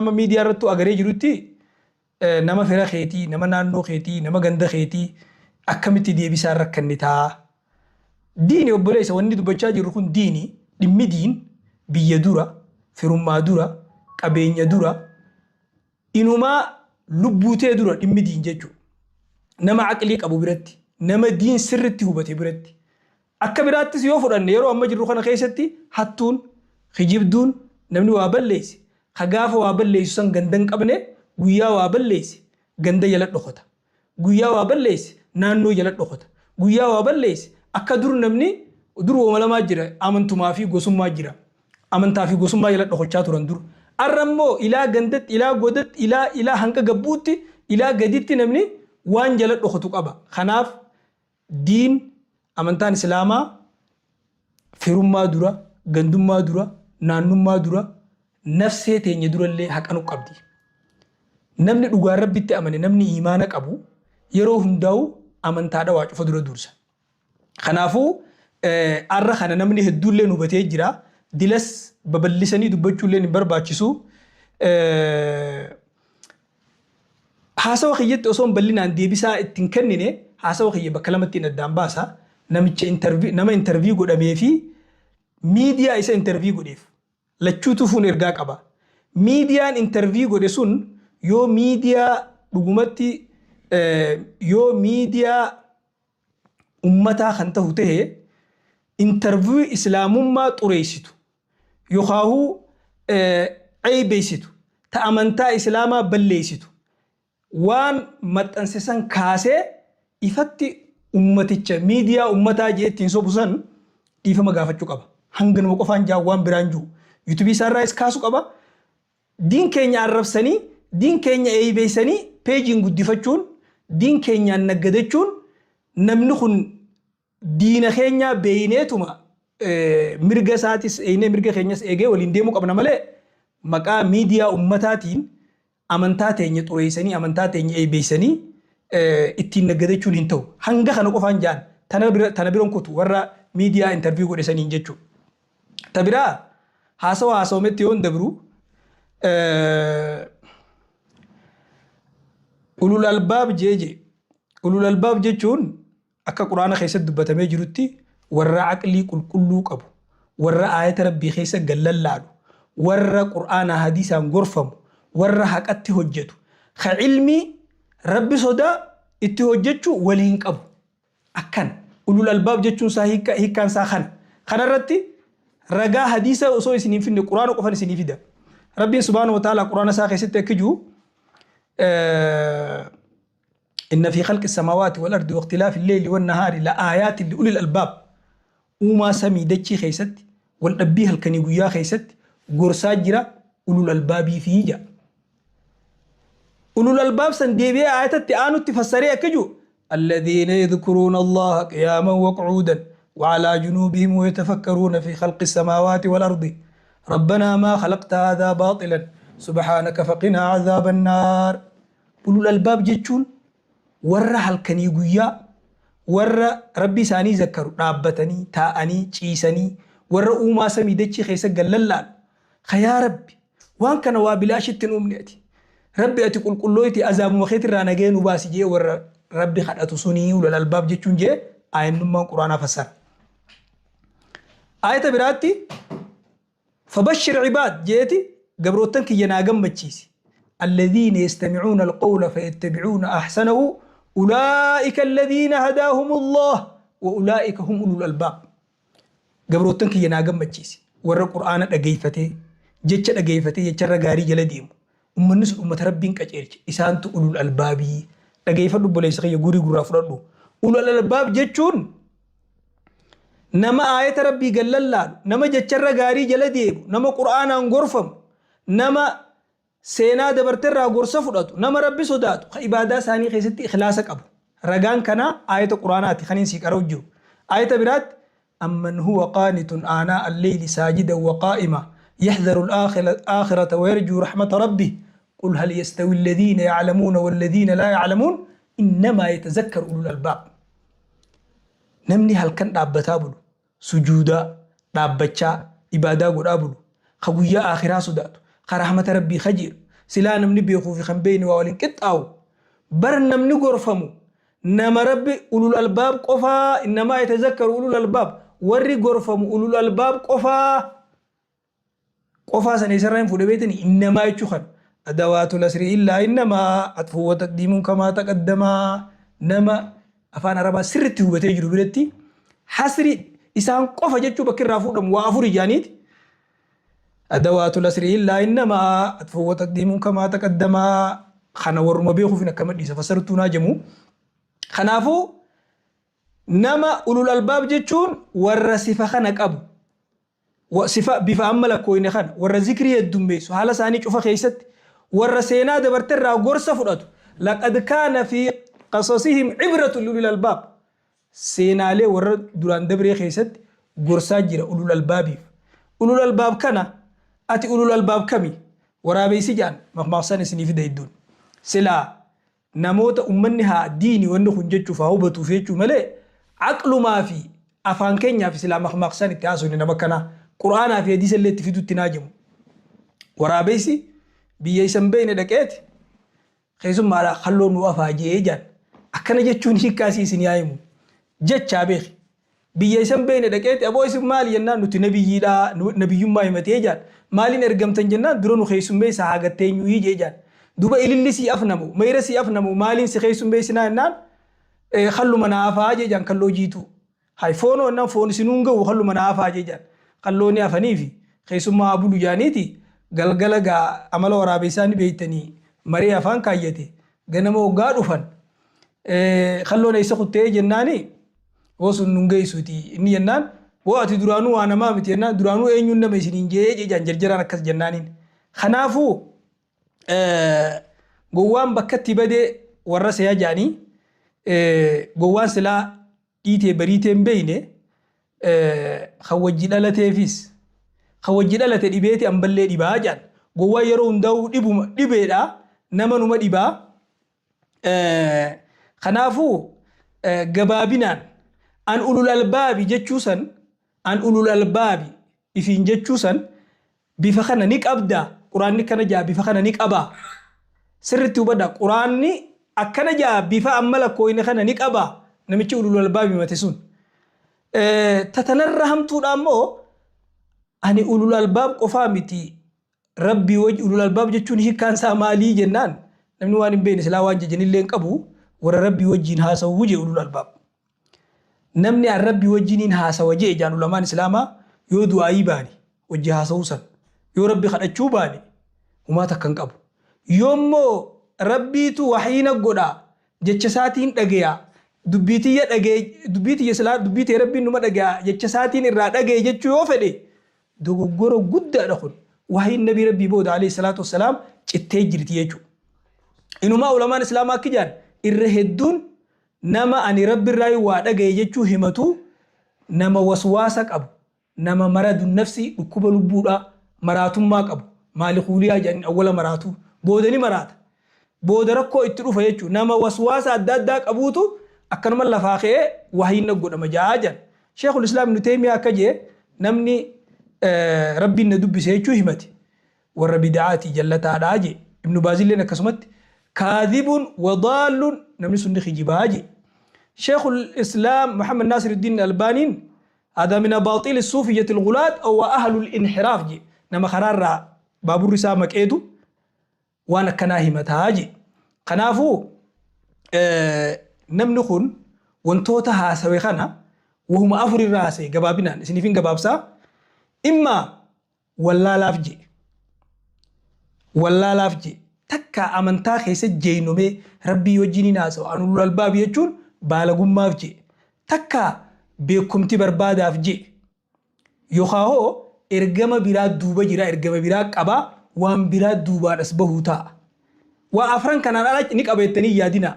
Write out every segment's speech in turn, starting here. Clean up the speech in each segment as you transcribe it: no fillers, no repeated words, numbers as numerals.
Amma miidiyaa irrattuu agaree jirutti nama fira keetii, nama naannoo keetii, nama ganda keetii akkamitti deebisaan rakkannitaa? Diini obboleessa wanni dubbachaa jirru kun diini, dhimmi diin biyya dura, firummaa dura, qabeenya dura, inumaa lubbuu tee dura dhimmi diin jechuudha. Nama aqlii qabu biratti, nama diin sirritti hubate biratti. Akka biraattis yoo fudhanne yeroo amma jirru kana keessatti hattuun, kijibduun, namni waa balleesse, ka gaafa waa balleessu san ganda hin qabne guyyaa waa balleesse ganda jala dhokata. Guyyaa waa balleesse naannoo jala dhokata. Guyyaa waa balleesse akka dur namni dur woma lamaa jira amantumaa fi gosummaa jira. Amantaa fi gosummaa jala dhokachaa turan dur. Arra immoo ilaa gandatti, ilaa godatti, ilaa ilaa hanga gabbuutti, ilaa gaditti namni waan jala dhokatu qaba. Kanaaf Diin, amantaan Islaamaa firummaa dura, gandummaa dura, naannummaa dura, nafsee teenya durallee haqa nu qabdi. Namni dhugaan Rabbitti amane, namni iimaana qabu yeroo hundaa'u amantaadha waa cufa dura dursa. Kanaafuu arra kana namni hedduullee hubatee jira. Dilas babal'isanii dubbachuullee hin barbaachisu. Haasawa kiyyatti osoon bal'inaan deebisaa itti hin kennine haasawa kiyya bakka lamattiin addaan baasa. Namicha interview nama interview godhamee fi miidiyaa isa interview godheef lachuutu fuun ergaa qaba. Miidiyaan interview godhe sun yoo miidiyaa dhugumatti yoo miidiyaa ummataa kan tahu tahe interview islaamummaa xureessitu yokaahuu ceeybeessitu ta amantaa islaamaa balleessitu waan maxxanse san kaasee ifatti ummaticha miidiyaa ummataa jee ittiin sobu san dhiifama gaafachuu qaba. Hanganuma qofaan jaa waan biraan jiru. Yuutubii isaarraayis kaasu qaba. Diin keenya arrabsanii, diin keenya eeybeessanii peejiin guddifachuun, diin keenyaan naggadachuun namni kun diina keenyaa beeyneetuma mirga isaatis eeynee mirga keenyas eegee waliin deemuu qabna malee maqaa miidiyaa ummataatiin amantaa teenya xureessanii amantaa teenya eeybeessanii ittiin naggadachuun hin ta'u. Hanga kana qofaan ja'an tana biran kutu warra miidiyaa interview godhe saniin jechuudha. Ta biraa haasawa haasawametti yoon dabru ulul albaab jee jee ulul albaab jechuun akka quraana keessatti dubbatamee jirutti warra aqlii qulqulluu qabu warra aayata rabbii keessa gallallaalu warra qur'aanaa hadiisaan gorfamu warra haqatti hojjetu ka ilmii rabbi sodaa itti hojjechuu waliin qabu Akkana. Ulul albaab jechuun isaa hiikka, hiikkaan isaa kana. Kana irratti ragaa hadiisa osoo isin hin finne Qur'aana qofan isinii fida. Rabbiin subhaanahu wa ta'ala Qur'aana isaa keessatti akka jiru inna fi khalqi samaawaati wal ardi waqtilaafi lleyli wan nahaari la aayaatin li ulil albaab. Uumaa samii dachii keessatti wal dhabbii halkanii guyyaa keessatti gorsaa jira ulul albaabii fi jedha. Ulul albaab san deebi'ee aayatatti aanutti fassaree akka jiru alladhiina yadhkuruuna Allaha qiyaaman wa qu'uudan wa alaa junuubihim wa yatafakkaruuna fi khalqi samaawaati wal ardi rabbanaa maa khalaqta haadhaa baaxilan subhaanaka faqinaa azaaban naar. Ulul albaab jechuun warra halkanii guyyaa warra rabbi isaanii zakkaru dhaabbatanii taa'anii ciisanii warra uumaa samii dachii keessa gallallaalu ka yaa rabbi Waan kana waa bilaashitti hin uumne ati. Rabbi ati qulqullooyti azaabuma keetirraa nagaya nu baasi jee warra Rabbi kadhatu sunii ulal albaab jechuun jee aayannummaan quraanaa fassara. Aayata biraatti fabashshir ibaad jeeti gabroottan kiyya naa gammachiisi. Alladhiina yastami'uuna alqawla fayattabi'uuna ahsanahu ulaa'ika alladhiina hadaahumullah wa ulaa'ika hum ulul albaab. Gabroottan kiyya naa gammachiisi. Warra Qur'aana dhageeyfatee, jecha dhageeyfatee jecharra gaarii jala deemu. Ummanni sun ummata Rabbiin qaceelche. Isaantu ulul albaabii. Dhageeyfadhu obboleessa kiyya guurii gurraa fudhadhu. Ulul albaab jechuun nama aayata Rabbii gad lallaalu, nama jecharra gaarii jala deemu, nama Qur'aanaan gorfamu, nama Seenaa dabarte irraa gorsa fudhatu, nama Rabbi sodaatu, ka ibaadaa isaanii keessatti ikhlaasa qabu. Ragaan kanaa aayata Qur'aanaati kaniin sii qara'u jiru. Aayata biraatti amman huwa qaanitun aanaa alleyli saajidan wa qaa'ima yaxdaru al-aakhirata wa yarjuu rahmata rabbih qul hal yastawi alladhiina ya'lamuuna walladhiina laa ya'lamuun innamaa yatazakkaru ulul albaab. Namni halkan dhaabbataa bulu sujuudaa, dhaabbachaa, ibaadaa godhaa bulu, ka guyyaa aakhiraa sodaatu, ka rahmata Rabbii kajeelu, Silaa namni beekuu fi kan beeyne waa waliin qixxaawu. Bar namni gorfamu nama Rabbi ulul albaab qofaa innamaa yatazakkaru ulul albaab warri gorfamu ulul albaab qofaa. Qofaa sana eessarraa hin fuudhe beektanii innamaa jechuu kana. Adawaatul asri illaa innamaa atfuu wa taqdiimuun kamaa taqaddamaa nama afaan arabaa sirriitti hubatee jiru biratti hasri isaan qofa jechuu bakki irraa fuudhamu waa afur ijaaniiti. Adawaatul asri illaa innamaa atfuu wa taqdiimuun kamaa taqaddamaa kana warruma beekuuf hin akkama dhiisa fassartuu naa jamu. Kanaafuu nama ulul albaab jechuun warra sifa kana qabu Sifa bifa amma lakkooyne kana warra zikrii heddummeessu haala isaanii cufa keessatti warra seenaa dabarte irraa gorsa fudhatu laqad kaana fi qasasihim cibratun liulil albaab seenaalee warra duraan dabree keessatti gorsaa jira ulul albaabiif ulul albaab kana ati ulul albaab kami waraabeysi ja'an makmaaksan isinii fida hedduun silaa namoota ummanni haa diini wanni kun jechuuf haa hubatuuf jechuu malee aqlumaa fi afaan keenyaa fi silaa makmaaksan itti haasofne nama akkanaa qur'aanaa fi hadiisa illee itti fiduutti hin haajamu. Waraabessi biyya isa hin beekne dhaqeeti keessummaadha kalloo nu afaa jee jaan akkana jechuun hiikkaasii isin yaa himu jechaa beeki. Biyya isa hin beekne dhaqeeti aboo isin maali jennaan nuti nabiyyiidha nabiyyummaa himatee jaan. Maaliin ergamtan jennaan dura nu keessummeessa haa gatteenyuuyii jee jaan. Duba ililli sii afnamu mayra sii afnamu maaliin si keessummeessinaa jennaan kalluma naa afaa jee jaan kalloo jiituu. Hay foonoo jennaan foon isinuu hin gahu kalluma naa afaa jee jaan. Kalloo ni afaniifi keessummaa haa bulu jaaniiti galgala gaa amala waraabessaa ni beektanii maree afaan kaayyate ganama hoggaa dhufan kalloon eessa kuttee jennaani woo sun nun geessuuti inni jennaan woo ati duraanuu waa namaa miti jennaan duraanuu eenyuun nama isiniin jee jechaan jarjaraan akkas jennaaniin. Kanaafuu gowwaan bakkatti badee warra seeya jedhanii gowwaan silaa dhiitee bariitee hin beeyne kan wajji dhalateefis kan wajji dhalate dhibeeti amballee dhibaa jedhan gowwaan yeroo hundaa'uu dhibuma dhibeedha nama numa dhibaa. Kanaafuu gabaabinaan an ulul albaabi jechuu san an ulul albaabi ifiin jechuu san bifa kana ni qabda quraanni akkana jaa bifa kana ni qaba sirritti hubadha quraanni akkana jaa bifa amma lakkooyne kana ni qaba namichi ulul albaabi mate sun tatanarra hamtuudha ammoo ani ulul albaab qofaa miti Rabbii waj ulul albaab jechuun hiikkaan isaa maalii jennaan namni waan hin beekne silaa waan jajanillee hin qabu warra Rabbii wajjiin haasawuu jee ulul albaab. Namni an Rabbii wajjiniin haasawa jee jaan ulamaan islaamaa yoo du'aayii baane wajji haasawuu san yoo Rabbi kadhachuu baane humaa takka hin qabu. Yoommoo Rabbiitu waxyii na godha jecha isaatiin dhageya dubbii tiyya dhagee dubbii tiyya silaa dubbii tee Rabbiin numa dhageya jecha isaatiin irraa dhagaye jechuu yoo fedhe Dogoggora guddaadha kun. Wahyiin Nabii Rabbii booda alayhi salaatu wassalaam cittee jirti jechuudha. Inumaa ulamaan Islaamaa akki jedhan irra hedduun nama ani Rabbi irraa waa dhagaye jechuu himatu nama waswaasa qabu, nama maradu nafsi dhukkuba lubbuudhaa maraatummaa qabu, maalikuuliyaa jedhaniin awwala maraatuu booda ni maraata. Booda rakkoo itti dhufa jechuudha. Nama waswaasa adda addaa qabuutu akkanuma lafaa ka'ee wahyiin na godhama ja'aa jedhan. Sheekhul Islaam Ibnu Teeymiyaa akka je'e namni Rabbiin na dubbise jechuu himate warra bid'aati jallataadha je'e. Ibnu Baazilleen akkasumatti kaadhibun wa daallun namni sun ni kijibaa je'e. Sheekhul Islaam Muhammad Naasiruddin Albaaniin hada min abaaxiili suufiyyati al-ghulaat aw ahlul inhiraaf je'e. Nama karaarraa baaburri isaa maqeetu waan akkanaa himataa jedhe. Kanaafuu namni kun wantoota haasawe kana wahuma afur irraa haasawe gabaabinaan isiniifin gabaabsaa. Imma wallaalaaf jedhe. Wallaalaaf jedhe. Takka amantaa keessa jeynomee rabbii wajjin hin haasawu anulul albaab jechuun baalagummaaf jedhe. Takka beekumti barbaadaaf jedhe. Yookaa hoo ergama biraa duuba jira, ergama biraa qaba, waan biraa duubaan as bahuu taa'a. Waa afran kanaan ala ni qaba jettanii hin yaadinaa.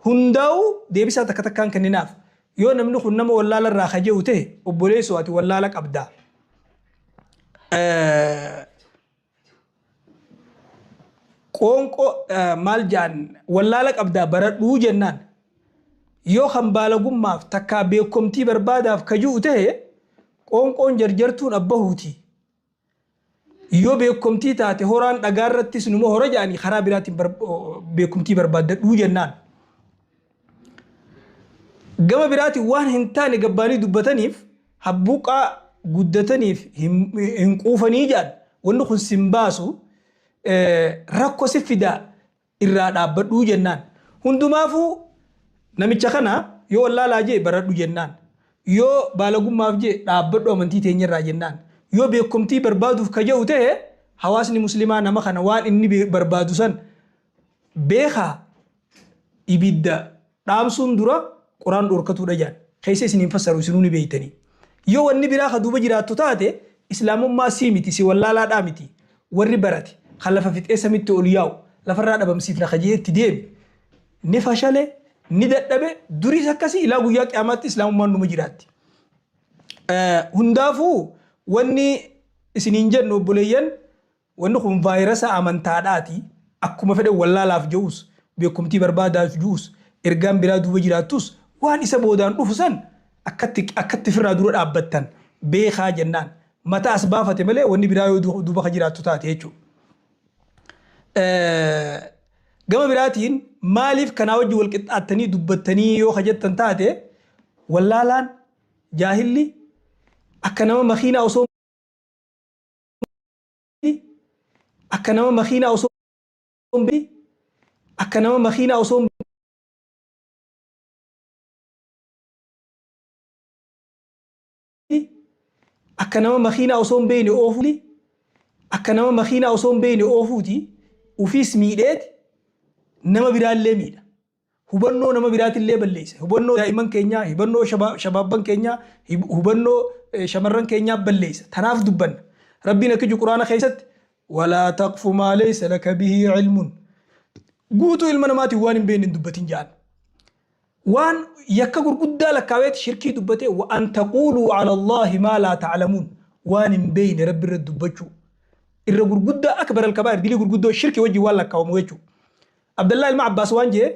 Hundaa'uu deebisaa takka takkaan kenninaaf. Yoo namni kun nama wallaala irraa ka je'u ta'e, obboleessoo ati wallaala qabda. Qoonqoo maal ja'an wallaala qabdaa baradhuu jennaan. Yoo kan baalagummaaf takkaa beekkomtii barbaadaaf ka ju'u tahe qoonqoon jarjartuun abbahuuti. Yoo beekumtii taate horaan dhagaa irrattis numa hora jedhanii karaa biraatiin beekumtii barbaaddadhuu jennaan. Gama biraatiin waan hin taane gabbaanii dubbataniif habbuuqaa guddataniif hin quufanii jedhan wanni kun sin baasu rakko si fidaa irraa dhaabbadhuu jennaan. Hundumaafuu namicha kana yoo wallaalaa jee baradhu jennaan. Yoo baalagummaaf jee dhaabbadhu amantii teenyarraa jennaan. Yoo beekumtii barbaaduuf ka jedhu ta'e hawaasni muslimaa nama kana waan inni barbaadu san beekaa ibidda dhaamsuun dura qoraan dhorkatuudha jedhan. Keessa isin hin fassaru isinuu ni beeytanii. Yoo wanni biraa ka duuba jiraattu taate islaamummaa sii miti si wallaalaadhaa miti. Warri barate kan lafa fixee samitti ol yaa'u lafarraa dhabamsiifna ka jedhee itti deeme ni fashale ni dadhabe duriis akkasii ilaa guyyaa qiyaamaatti islaamummaan numa jiraatti. Hundaafuu wanni isiniin jennu obboleeyyan Wanni kun vaayirasa amantaadhaati. Akkuma fedhe wallaalaaf je'us, beekumtii barbaadaaf ju'us, ergaan biraa duuba jiraattus waan isa boodaan dhufu san akkatti akkatti firraa dura dhaabbattan beekaa jennaan. Mata as baafate malee wanni biraa yoo duuba ka jiraattu taate jechuudha. Gama biraatiin maaliif kanaa wajji wal qixxaattanii dubbattanii yoo ka jettan taate wallaalaan jaahilli akka nama makiinaa osoo akka nama makiinaa osoo hin beekne akka nama makiinaa osoo hin akka nama makiinaa osoo hin beekne oofuuti akka nama makiinaa osoo hin beekne oofuuti ufiis miidheeti nama biraallee miidha. Hubannoo nama biraatillee balleessa. Hubannoo daa'imman keenyaa, hubannoo shabaabban keenyaa, hubannoo shamarran keenyaa balleessa. Tanaaf dubbanna. Rabbiin akka jiru Quraana keessatti walaa taqfu maa laysa laka bihi ilmun. Guutuu ilma namaatiin waan hin beekne hin dubbatin jedhan. Waan yakka gurguddaa lakkaaweeti shirkii dubbatee wa an taquuluu ala Allaahi maa laa ta'lamuun waan hin beekne Rabbi irra dubbachuu. Irra gurguddaa akbar al-kabaa'ir dilii gurguddoo shirkii wajjin waan lakkaawamu jechuudha. Abdallaa ilma Abbaas waan jee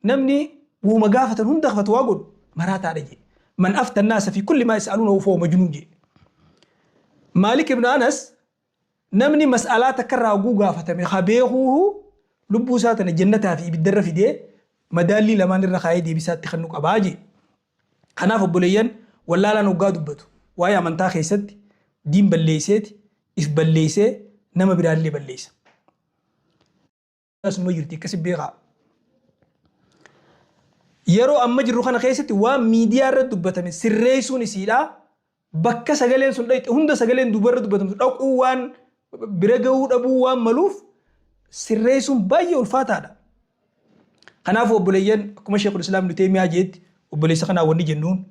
namni wuma gaafatan hunda fatwaa godhu maraataadha jee. Man afta naasa fi kulli maa yas'aluunahu fahuwa majnuun jee. Maalik ibn Anas namni mas'alaa takka irraa hogguu gaafatame ka beekuuhu lubbuu isaa tana jannataa fi ibiddarra fidee madaallii lamaan irra kaayee deebisaatti kennu qabaa jee. Kanaaf obboleeyyan wallaalaan hoggaa dubbatu waa'ee amantaa keessatti diin balleesseeti if balleessee nama biraallee balleessa. Asuma jirti akkasi beekaa. Yeroo amma jirru kana keessatti waan miidiyaa irra dubbatame sirreessuun isiidha. Bakka sagaleen sun dhaqxe hunda sagaleen duubarra dubbatamtu dhaquu waan bira gahuu dhabuu waan maluuf sirreessuun baay'ee ulfaataadha. Kanaafuu obboleeyyan akkuma Sheekul Islaam Ibnu Teeymiyaa jeetti obboleessa kanaa wanni jennuun